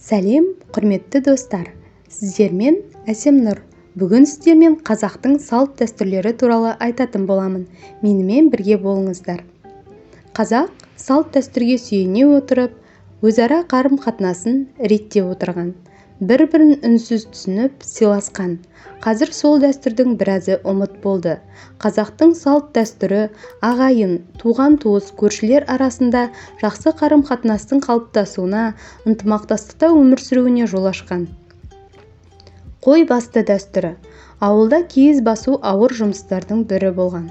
Сәлем, құрметті достар! Сіздермен Әсемнұр. Бүгін сіздермен қазақтың салт-дәстүрлері туралы айтатын боламын. Менімен бірге болыңыздар. Қазақ салт-дәстүрге сүйене отырып, өзара қарым-қатынасын реттеп отырған. Бір-бірін үнсіз түсініп, сыйласқан. Қазір сол дәстүрдің біразы ұмыт болды. Қазақтың салт-дәстүрі ағайын, туған-туыс, көршілер арасында жақсы қарым-қатынастың қалыптасуына, ынтымақтастықта өмір сүруіне жол ашқан. Қой басты дәстүрі. Ауылда киіз басу ауыр жұмыстардың бірі болған.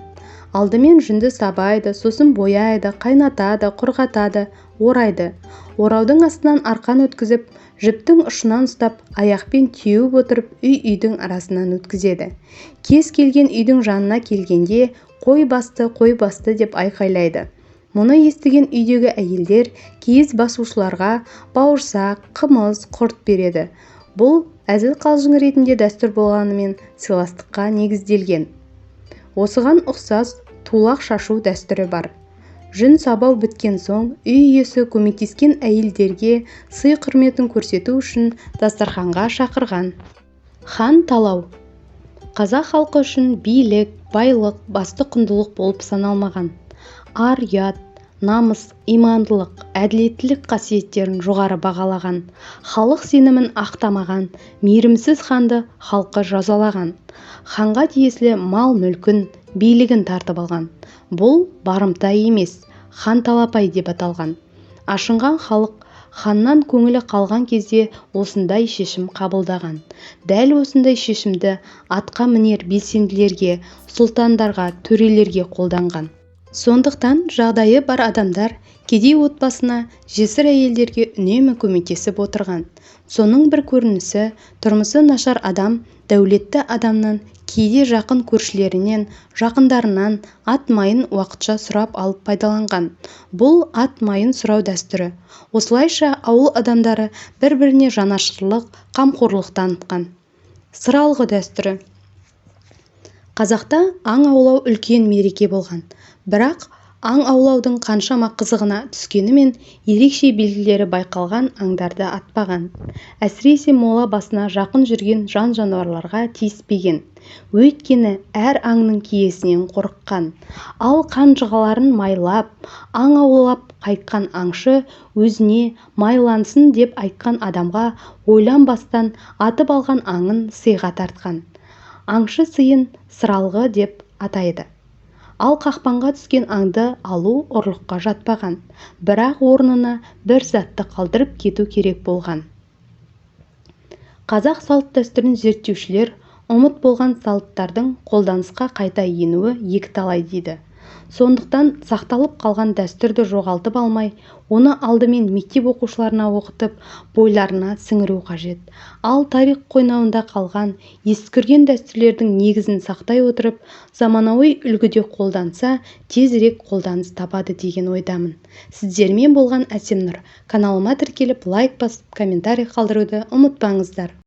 Алдымен жүнді сабайды, сосын бояйды, қайнатады, құрғатады, орайды. Ораудың астынан арқан өткізіп, жіптің ұшынан ұстап, аяқпен теуіп отырып үй-үйдің арасынан өткізеді. Кез келген үйдің жанына келгенде «қой басты, қой басты» деп айқайлайды. Мұны естіген үйдегі әйелдер киіз басушыларға бауырсақ, қымыз, құрт береді. Бұл әзіл-қалжың ретінде дәстүр болғанымен сыйластыққа негізделген. Осыған ұқсас тулақ шашу дәстүрі бар. Жүн сабау біткен соң үй иесі көмектескен әйелдерге сый-құрметін көрсету үшін дастарханға шақырған. Хан талау. Қазақ халқы үшін билік, байлық басты құндылық болып саналмаған. Ар-ұят, намыс, имандылық, әділеттілік қасиеттерін жоғары бағалаған. Халық сенімін ақтамаған, мейірімсіз ханды халқы жазалаған. Ханға тиесілі мал-мүлкін, билігін тартып алған. Бұл барымта емес, хан талапай деп аталған. Ашынған халық ханнан көңілі қалған кезде осындай шешім қабылдаған. Дәл осындай шешімді атқа мінер белсенділерге, сұлтандарға, төрелерге қолданған. Сондықтан жағдайы бар адамдар кедей отбасына, жесір әйелдерге үнемі көмектесіп отырған. Соның бір көрінісі, тұрмысы нашар адам дәулетті адамнан, кейде жақын көршілерінен, жақындарынан ат майын уақытша сұрап алып пайдаланған. Бұл ат майын сұрау дәстүрі. Осылайша ауыл адамдары бір-біріне жанашырлық, қамқорлық танытқан. Сыралғы дәстүрі. Қазақта аң аулау үлкен мереке болған. Бірақ аң аулаудың қаншама қызығына түскенімен ерекше белгілері байқалған аңдарды атпаған. Әсіресе мола басына жақын жүрген жан-жануарларға тиіспеген. Өйткені әр аңның киесінен қорыққан. Ал қанжығаларын майлап, аң аулап қайтқан аңшы өзіне майлансын деп айтқан адамға ойланбастан атып алған аңын сыйға тартқан. Аңшы сыйын сыралғы деп атайды. Ал қақпанға түскен аңды алу ұрлыққа жатпаған, бірақ орнына бір затты қалдырып кету керек болған. Қазақ салт-дәстүрін зерттеушілер ұмыт болған салттардың қолданысқа қайта енуі екіталай дейді. Сондықтан сақталып қалған дәстүрді жоғалтып алмай, оны алдымен мектеп оқушыларына оқытып, бойларына сіңіру қажет. Ал тарих қойнауында қалған, ескірген дәстүрлердің негізін сақтай отырып, заманауи үлгіде қолданса, тезірек қолданыс табады деген ойдамын. Сіздермен болған Әсемнұр. Каналыма тіркеліп, лайк басып, комментарий қалдыруды ұмытпаңыздар.